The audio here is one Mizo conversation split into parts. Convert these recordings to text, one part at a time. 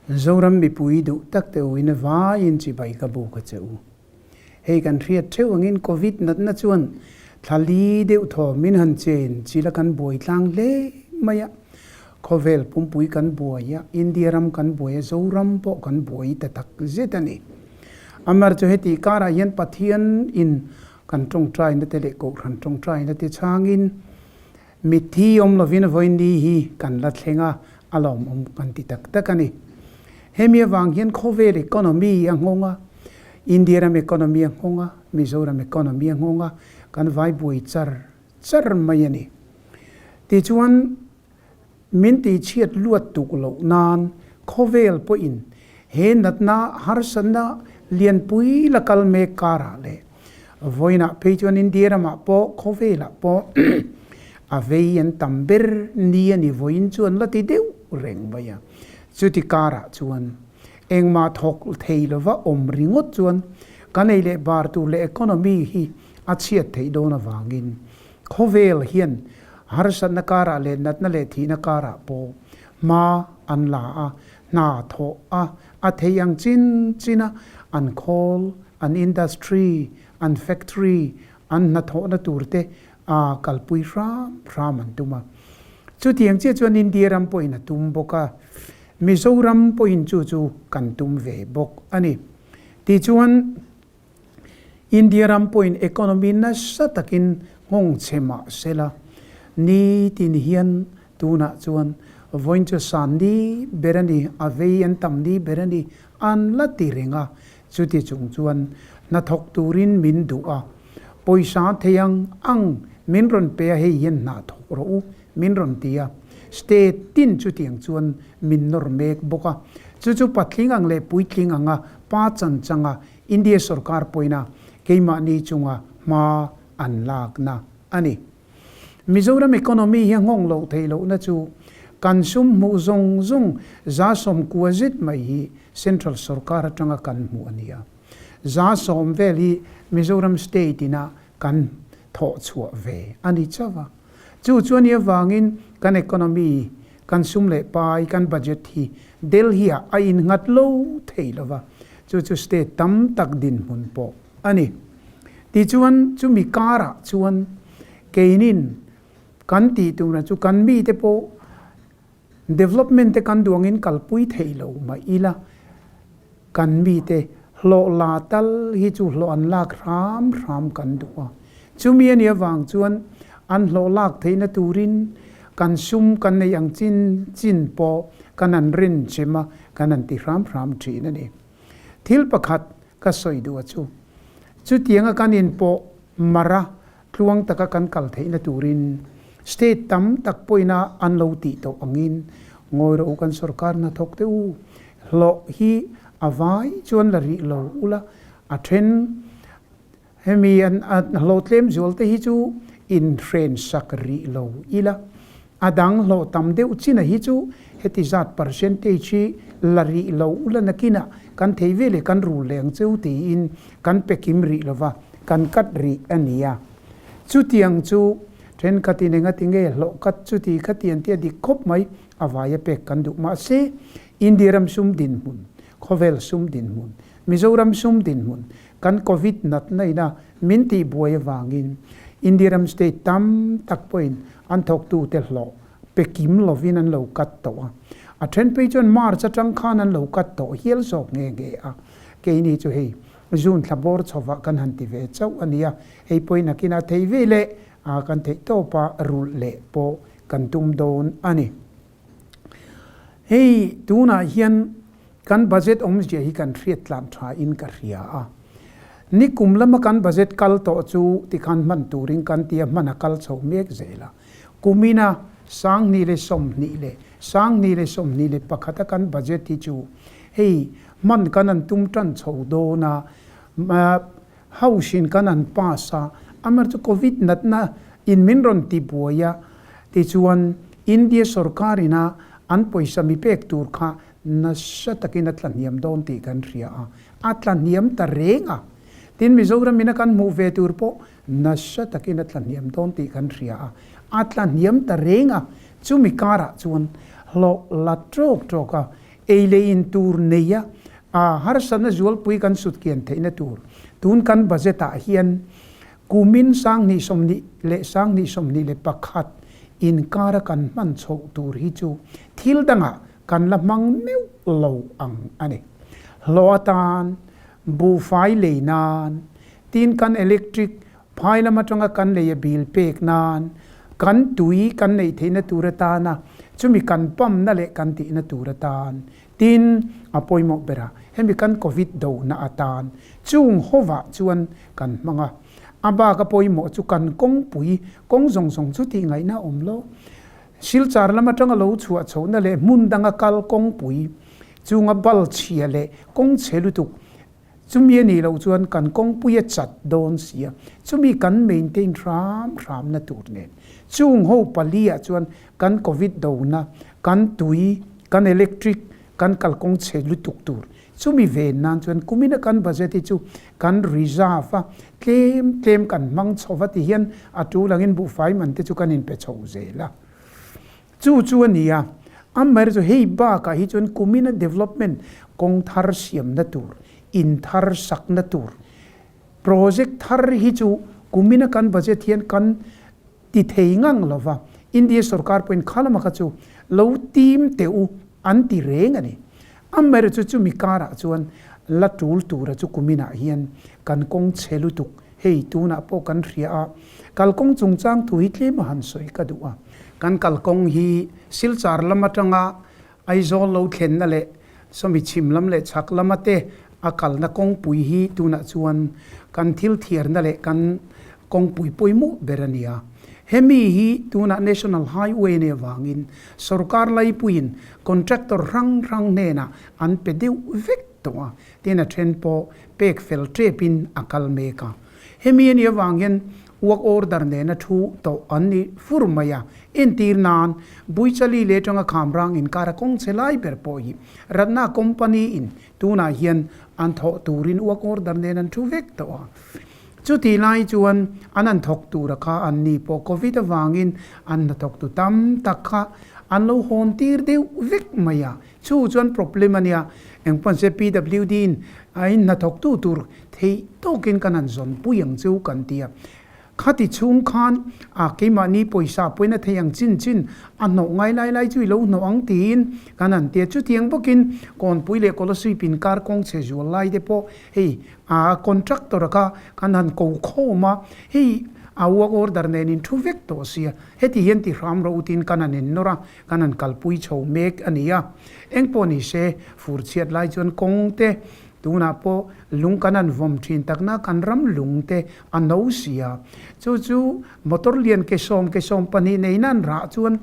Zoram mipui duh tak te uin vaiin chibai ka buk a che u. Hei kan hriat theuh angin Covid natna chuan thla li deuh thaw min han chen chil a kan buai tlang hle mai a. Khawvel pumpui kan buai a, India ram kan buai a, Zoram pawh kan buai ta tak zet a ni. Amar chu heti karah hian Pathian in kan tawngtaina te leh Kohhran tawngtaina te chhangin Mitthi awm lovin vawiin hi kan la thleng a, a lawmawm kan ti tak tak a ni. Hemi avang hian khawvel economy a nghawng a, India ram economy a nghawng a, Mizoram economy a nghawng a, kan vai buai char char mai a ni. Tichuan, min tihchhiat luat tuk loh nan khawvel pawhin he natna harsatna lianpui la kal mek karah leh Vawiinah phei chuan India ramah pawh khawvelah pawh a vei an tam ber ni a ni vawiin chu an la ti deuh reng mai a. Chuti karah chuan engmah thawk thei lova awm ringawt chuan kan ei leh bar tur leh economy hi a chhiat theih dawn avangin khawvel hian harsatna karah leh natna leh thihna karah pawh hma an la a, hna thawh a, a theih ang chin chin a an khawl an industry, an factory, an hnathawhna tur te a kalpui hram hram an tum a. Chutiang chiah chuan India ram pawhin a tum bawk a, Mizoram pawhin chu chu kan tum ve bawk a ni. Tichuan, India ram pawhin economy nasa takin nghawng chhe mah sela, nitin hian tunah chuan vawiin chu san ni ber a ni, a vei an tam ni ber a ni, an la ti reng a. Chuti chung chuan hnathawk turin min duh a, pawisa thei ang ang min rawn pe a, hei hian hna thawk rawh u min rawn ti a, state tin chutiang chuan min nawr mek bawk a, chu chu patling ang leh puitling anga pa chan changa India sorkar pawina keimahni chunga hma an lakna a ni. Mizoram economy hi a nghawng loh theih lohna chu kan sum hmuh zawng zawng 90% zet mai hi Central sorkar atanga kan hmuh a ni a. 10% vel hi Mizoram state ina kan thawh chhuah ve a ni chauh a. Chu chu a nih avangin kan economy, kan sum leh pai, kan budget hi Delhi ah a innghat lo thei lo va, chu chu state tam tak dinhmun pawh a ni. Tichuan, chumi karah chuan keinin kan tih turah chu kan mite pawh development te kan duh angin kalpui theih lo mah ila, kan mite hlawh la tal hi chu hlawh an lak hram hram kan duh a. Chumi a nih avang chuan an hlawh lak theihna turin kan sum kan neih ang chin chin pawh kan han rin chem a, kan han ti hram hram thin a ni. Thil pakhat ka sawi duh a chu, chutianga kan inpawh mar a, tluang taka kan kal theihna turin state tam tak pawhina an lo tih tawh angin ngawi rawh u kan sorkar hnathawk te u, hlawh hi a vai chuan la rih lo ula, a then hemi an hlawh tlem zual te hi chu inhren sak rih lo ila, A dang hlawh tam deuh chin a hi chu heti zat percentage hi la rih lo ula nakinah kan thei ve leh kan rul leh ang cheu tiin kan pe kim rih lova kan cut rih a ni a. Chutiang chu thenkhatin engati nge hlawh cut chuti khati an tia dik khawp mai a vaia pek kan duh. Mahse, India ram sum dinhmun, khawvel sum dinhmun, Mizoram sum dinhmun kan Covid natna ina min tihbuai avangin India ram state tam tak pawhin an thawktute hlawh pe kim lovin an lo cut tawh a. A then phei chuan March atang khan an lo cut tawh hial zawk nghe nghe a. Keini chu hei June thla bawr chhovah kan han ti ve chauh a nia, hei pawhin nakinah thei ve leh kan theih tawpa rulh leh pawh kan tum dawn a ni. Hei tunah hian kan budget awmzia hi kan hriat tlan tha in ka hria a. Nikum lama kan budget kal tawh chu tikhan hman turin kan tia hman a kal chho mek zel a. Kumina 2020 le 2021 a kan budget hi chu hei hman kan an tum tan chho dawn a, House in kan an pass a, amar chu Covid natna in min rawn ti buai a, tichuan India sorkar ina an pawisa mi pek tur kha nasa takin a tla hniam dawn tih kan hria a, a tla hniam ta reng a. Tin Mizoram ina kan hmuh ve tur pawh nasa takin a tla hniam dawn tih kan hria a, a tla hniam ta reng a. Chumi karah chuan hlawh la tawk tawk a. Ei leh in tur neia a harsatna zualpui kan sut kian theihna tur tun kan budget ah hian kumin 2020 leh 2021 inkara kan hman chhoh tur hi chu thil dangah kan la hmang meuh lo ang a ni. Hlawh atan, buhfai lei nan, tin kan electric Phai lam atanga kan lei a bil pek nan, kan tui kan neih theihna tur atana chumi kan pump na leh kan tihna tur atan, tin a pawimawh berah hemi kan Covid dona atan chung hovah chuan kan hmang a. A bak a pawimawh chu kan kawngpui kawng zawng zawng chu tih ngaihna a awm lo. Silchar lam atanga lo chhuah chhohna leh hmun danga kal kawngpui chunga bal chhia leh kawng chhe lutuk Chumi a nih loh chuan kan kawngpui a chat dawn si a, chumi kan maintain hram hramna tur nen. Chung ho pali ah chuan kan Covid dona, kan tui, kan electric, kan kalkawng chhe lutuk tur. Chumi ven nan chuan kumina kan budget hi chu kan reserve a, tlem tlem kan hmang chho va ti hian a tul angin buhfai man te chu kan inpe chho zel a. Chu chu a ni a, amaherawhchu chu hei bakah hi chuan kumina development kawng thar siamna tur, in thar sakna tur, project thar hi chu kumina kan budget hian kan ti thei ngang lo va, India sorkar pawhin kha lama kha chu lo tim teh u an ti reng a ni. Amaherawhchu chu chumi karah chuan la tul tura chu kuminah hian kan kawng chhe lutuk Hei tunah pawh kan hria a, kalkawng chungchang thu hi tlem a han sawi ka duh a. Kan kalkawng hi Silchar lam atanga Aizawl lo thlenna leh sawmi chhim lam leh chhak lama te a kalna kawngpui hi tunah chuan kan thil thiarna leh kan kawngpui pawimawh ber a ni a. Hemi hi tunah National Highway a nih avangin sorkar laipuiin contractor hrang hrang hnenah an pe deuh vek tawh a. Tin a then pawh pek fel tepin a kal mek a. Hemi a nih avang hian work order nena thu tawh an ni fur mai a. Entir nan, Buichali leh atanga Khamrang inkara kawng chhe lai ber pawh hi Ratna company in tunah hian an thawh turin work order nen an thu vek tawh a. Chutih lai chuan an an thawk tura kha an ni pawh Covid avangin an hnathawktu tam tak kha an lo hawn tir deuh vek mai a. Chu chuan problem a nia, engpawn se PWD in a in hnathawktu tur theih tawkin kan han zawn pui ang chu kan ti a. Khati chhung khan a keimahni pawisa pawina thei ang chin chin a hnawh ngai lai lai chu i lo hnawh ang tiin kan han ti a. Chutiang bawkin Kawnpui leh Kawlasuip inkar kawng chhe zual lai te pawh hei a contractor a kha kan han ko khawm a, hei a work order nen in thu vek tawh sia, heti hian ti hram rawh u tiin kan han innawr a. Kan han kalpui chho mek a ni a, engpawh ni se fur chhiat lai chuan kawng te tunah pawh lung kan han vawm thin takna kan ram lung te a no si a, chu chu motor lian ke sawm ke 12 neina an rah chuan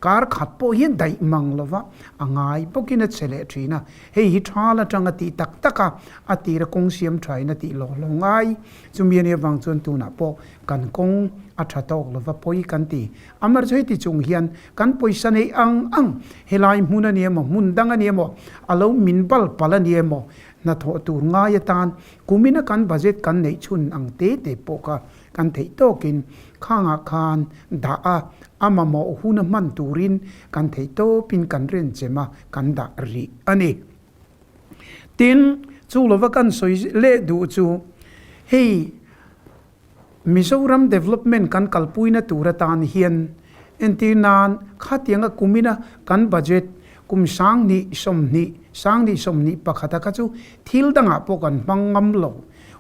kar khat pawh hian daih mang lova a ngai bawkin a che leh thin a, hei hi thal atang a tih tak tak a, a tira kawng siam thain a tih lawh lo ngai, chumi a nih avang chuan tunah pawh kan kawng a tha tawk lova pawi kan ti. Amar chu heti chung hian kan pawisa neih ang ang, helai hmun a ni emaw, hmun dang a ni emaw, a lo min bal palh a ni emaw, hnathawh tur ngai atan kumina kan budget kan neih chhun ang te te pawh kha kan theih tawkin khangah khan dah a, a mamawh huna hman turin kan theih tawpin kan renchem a, kan dah rih a ni. Tin, chu lova kan sawi leh duh chu hei, Mizoram development kan kalpuina tur atan hian entir nan khatianga kumina kan budget kum 2020, 2021 a kha chu thil dangah pawh kan hmang ngam lo.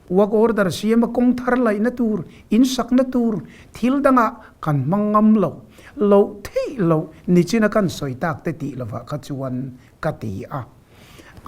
Work order siama kawng thar laihna tur, in sakna tur thil dangah kan hmang ngam lo. Loh theih loh nichina kan sawi tak te tih lovah kha chuan ka ti a.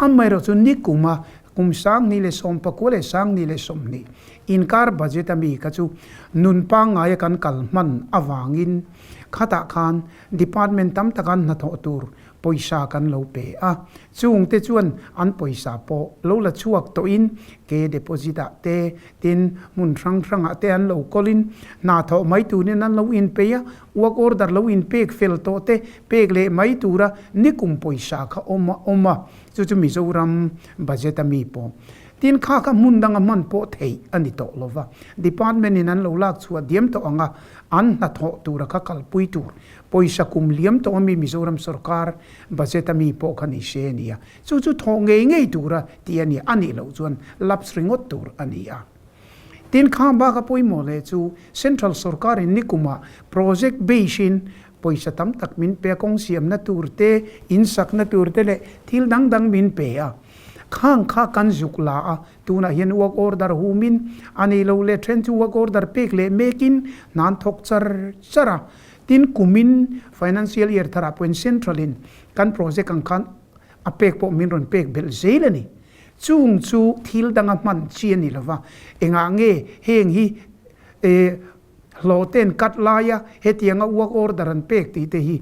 Amaherawh chu nikuma kum 2019 leh 2020 inkar budget a mi kha chu nun pangngaia kan kal hman avangin khatah khan department tam taka an hnathawh tur pawisa kan lo pe a. Chungte chuan an pawisa pawh lo la chhuak tawhin ke deposit ah te tin hmun hrang hrangah te an lo kawlin hna thawh mai turin an lo inpeih a, work order lo inpek fel tawh te Pek leh mai tura nikum pawisa kha awm a awm a, chu chu Mizoram budget a mi pawh. Tin, kha kha hmun danga hman pawh theih a ni tawh lo va. Department in an lo lak chhuah diam tawh ang a, an hnathawh tura kha kalpui tur pawisa kum liam tawh ami Mizoram sorkar budget ami pawh kha ni se a ni a. Chu chu thawh ngei ngei tura tih a ni a nih loh chuan lapse ringawt tur a ni a. Tin, khang baka pawimawh leh chu Central sorkarin nikumah project base in pawisa tam tak min pe a, kawng siamna tur te, in sakna tur te leh thil dang dang min pe a. Khang kha kan zuk la a, tunah hian work order humin a nei lo leh then chu work order pek leh mekin hna an thawk char char a. Tin, kumin financial year tharah pawhin Central in kan project ang khan a pek pawh min rawn pek belh zel a ni. Chung chu thil danga hman chi a ni lova, engah nge heng hi hlawh ten cut laia hetianga work order an pek tih te hi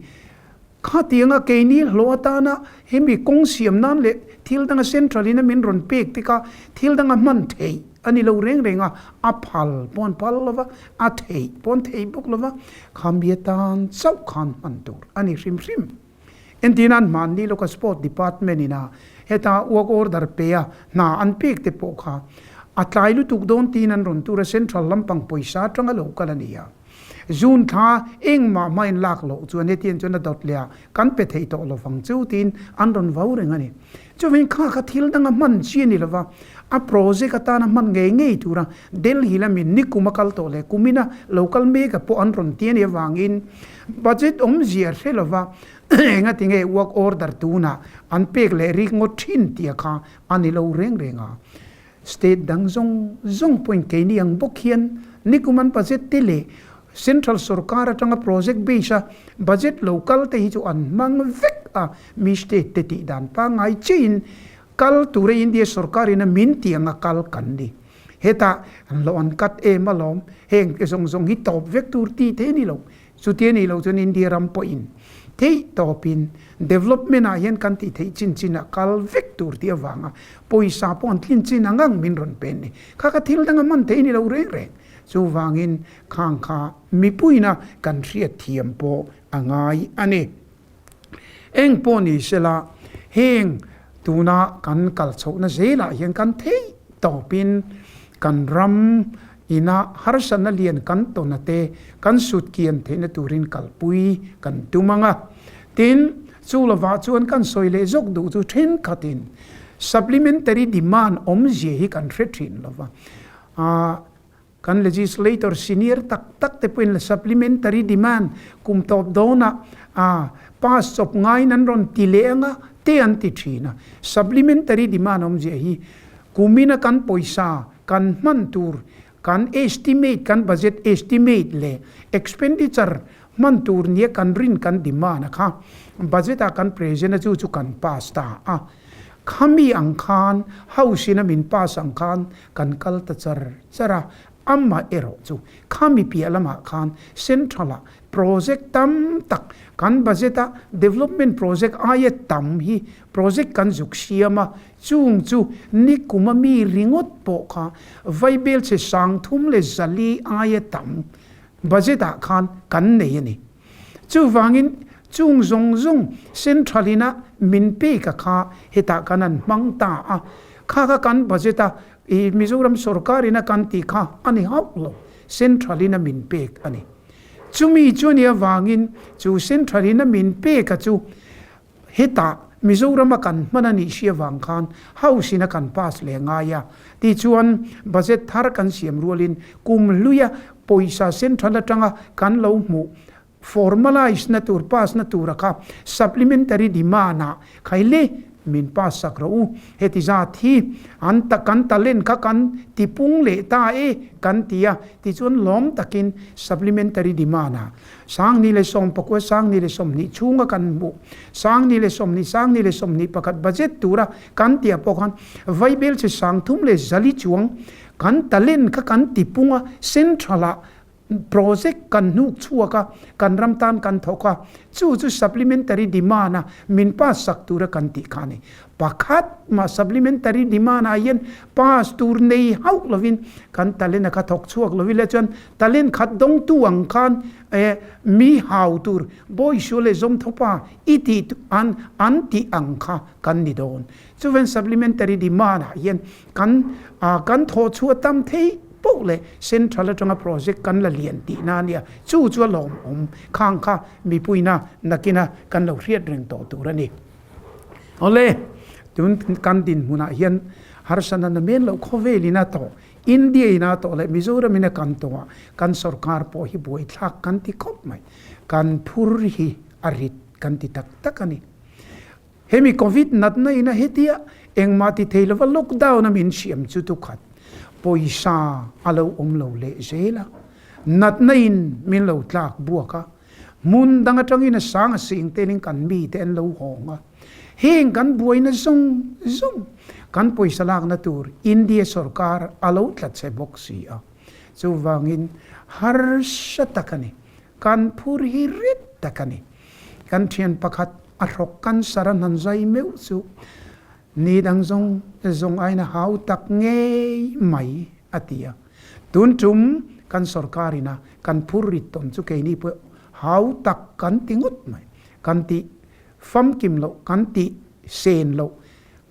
khatianga keini hlawh atana hemi kawng siam nan leh thil danga central in a min rawn pek te kha thil danga hman theih a ni lo reng reng a, a phal pawh an phal lova, a theih pawh an theih bawk lova, khami atan chauh khan hman tur a ni hrim hrim. Entirnan hmanni lawka Sport Department ina heta work order pe a hna an pek te pawh kha a tlai lutuk dawn tiin an rawn tur a, Central lampang pawisa atanga lo kal a ni a. June thla engmah hma in lak loh chuan hetiang chuan a dawt leh a, kan pe thei tawh lovang chu tiin an rawn vau reng a ni. Chuvangin kha kha thil danga hman chi a ni lova, a project atana hman ngei ngei tura Delhi lamin nikum a kal tawh leh kumina lo kal mek a pawh an rawn ti a nih avangin budget awmzia hre lova engati nge work order tunah an pek leh rik ngawt thin tih kha a ni lo reng reng a. State dang zawng zawng pawhin keini ang bawk hian nikum an budget te leh Central sorkar atanga project base a budget lo kal te hi chu an hmang vek a, mi state te tih dan pangngai chiahin kal tura India sorkarin a min tih anga kal kan ni. Hetah an lo an cut em alawm, heng te zawng zawng hi tawp vek tur tih theih a ni lo. Chuti a nih loh chuan India ram pawhin theih tawpin development ah hian kan tih theih chin chin ah kal vek tur tih avanga pawisa pawh an tlin chin ang ang min rawn pen ni. Kha kha thil danga hman theih a ni lo reng reng. Chuvangin khang kha mipuina kan hriat thiam pawh a ngai a ni. Eng pawh ni sela heng tuna kan kal chhohna zelah hian kan theih tawpin kan ram ina harsatna lian kan tawna te kan sut kian theihna turin kalpui kan tum ang a. Tin, chu lovah chuan kan sawi leh zawk duh chu thenkhatin supplementary demand awmzia hi kan hre thin lova. Kan legislator senior tak tak te pawhin supplementary demand kum tawp dawnah pass chawp ngaiin an rawn ti leh anga te an ti thin a. Supplementary demand awmzia hi kumina kan pawisa kan hman tur kan estimate kan budget estimate leh expenditure hman tur nia kan rin kan demand a kha budget ah kan present a chu chu kan pass ta a. Khami ang khan house in a min pass ang khan Kan kal ta char char a, amah erawh chu khami piah lamah khan Central ah project tam tak kan budget a development project aia tam hi project kan zuk siam a, chung chu nikum a mi ringawt pawh kha vaibelchhe 3400 aia tam budget ah khan kan nei a ni. Chuvangin chung zawng zawng Central ina min pek a kha hetah kan an hmang ta a, kha kha kan budget a i Mizoram sorkar ina kan tih kha a ni hauh lo, Central ina min pek a ni. Chumi chu nia vangin chu Central ina min pek a chu Hetah Mizorama kan hman a nih hri avang khan House in a kan pass leh ngai a, tichuan budget thar kan siam rualin kum hluia pawisa central atanga kan lo hmuh formalise na tur pass na tura kha supplementary demand ah khaile min pass sak rawh u, heti zat hi an ta kan talent kha kan tipung leh ta e kan ti a, tichuan lawm takin supplementary demand ah 1019, 1020 chhunga kan hmuh 1020, 1021 budget tura kan tih ah pawh khan vaibel chi 3400 chuang kan talent kha kan tipung a, central ah Project kan hnuk chhuak a, kan ram tan kan thawk a, chu chu supplementary demand a min pass sak tura kan tih kha a ni. Pakhat mah supplementary demand ah hian pass tur nei hauh lovin kan talent a kha thawk chhuak lo ila chuan talent khat dawngtu ang khan eh mi hau tur Bawisu leh Zawmthawpa i tih an an tih ang kha kan ni dawn. Chuvan supplementary demand ah hian kan kan thawh chhuah tam thei poh leh central atanga project kan la lian tihna a nia, chu chu a lawmawm khang kha mipuina nakina kan lo hriat reng tawh tur a ni. Awle, tun kan dinhmunah hian harsatna na men loh khawvelin a tawh, India in a tawh leh Mizoram in a kan tawh a, kan sorkar pawh hi buaithlak kan ti khawp mai. Kan phur hi a rit kan ti tak tak a ni. Hemi Covid natna ina hetia engmah ti thei lova lockdown a min siam chu tukhat pawisa a lo awm lo leh zel a, natna in min lo tlak buak a, hmun dang atangin a sang a sing telin kan mite an lo hawng a, heng kan buaina zawng zawng kan pawisa lakna tur India sorkar a lo tla che bawk si a, chuvangin harsa tak a ni, kan phur hi rit tak a ni. Kan thian pakhat a hrawk cancer a hnan zai meuh chu ni dang zawng zawng aiin a hau tak ngei mai a ti a. Tun tum kan sorkar ina kan phur rit tawn chu keini pawh hau tak kan ti ngawt mai. Kan tih famkim loh, kan tih sen loh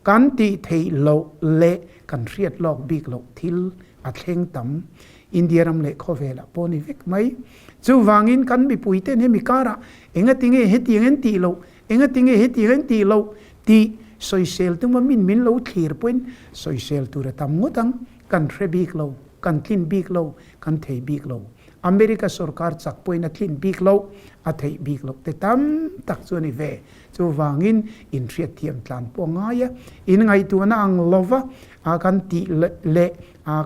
Kan tih theih loh leh kan hriat lawk bik loh thil a thleng tam. India ram leh khawvelah pawh ni vek mai. Chuvangin kan mipuiten hemi karah engatinge hetiang an tih loh, engatinge hetiang an tih loh tih sawisel tuma min min lo thlir pawhin sawisel tur a tam ngawt ang. Kan hre bik lo, kan tlin bik lo, kan thei bik lo. America sorkar chak pawhin a tlin bik loh, a theih bik loh te tam tak chu a ni ve. Chuvangin inhriatthiam tlan pawh a ngai a, in ngaihtuahna ang lova kan tih leh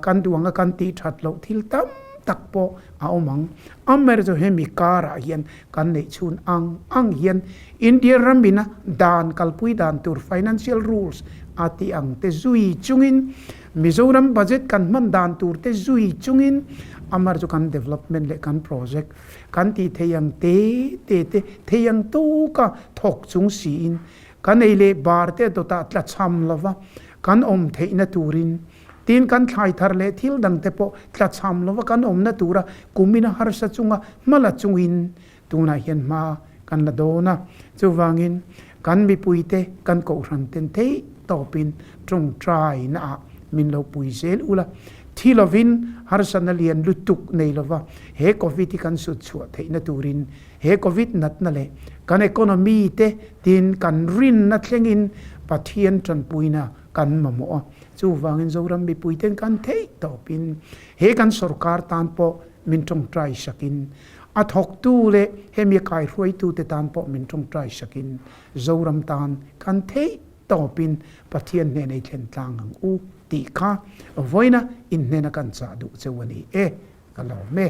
kan duh anga kan tih that loh thil tam tak pawh a awm ang. Amaherawhchu hemi karah hian kan neih chhun ang ang hian India ramina dan kalpui dan tur financial rules a tih ang te zui chungin Mizoram budget kan hman dan tur te zui chungin amaherawhchu kan development leh kan project Kan tih thei ang te te te, thei ang tawka thawk chung siin kan ei leh bar te dawtah tlachham lova kan awm theihna turin, tin kan thlai thar leh thil dang te pawh tlachham lova kan awmna tura kumina harsa chunga hma la chungin tunah hian hma kan la dawn a. Chuvangin kan mipuite kan kohhran ten theih tawpin tawngtainaah min lo pui zel ula, thi lovin harsatna lian lutuk nei lova he Covid hi kan sut chhuah theihna turin he Covid natna leh kan economy te tin kan rinna thlengin Pathian tanpuina kan mamawh a. Chuvangin Zoram mipuiten kan theih tawpin he kan sorkar tan pawh min tawngtai sakin a thawktu leh hemi a kaihruaitute tan pawh min tawngtai sakin Zoram tan kan theih tawpin Pathian hnen ei thlen tlang ang u tih kha vawiina in hnena kan chah duh cheu a ni e, ka lawm e.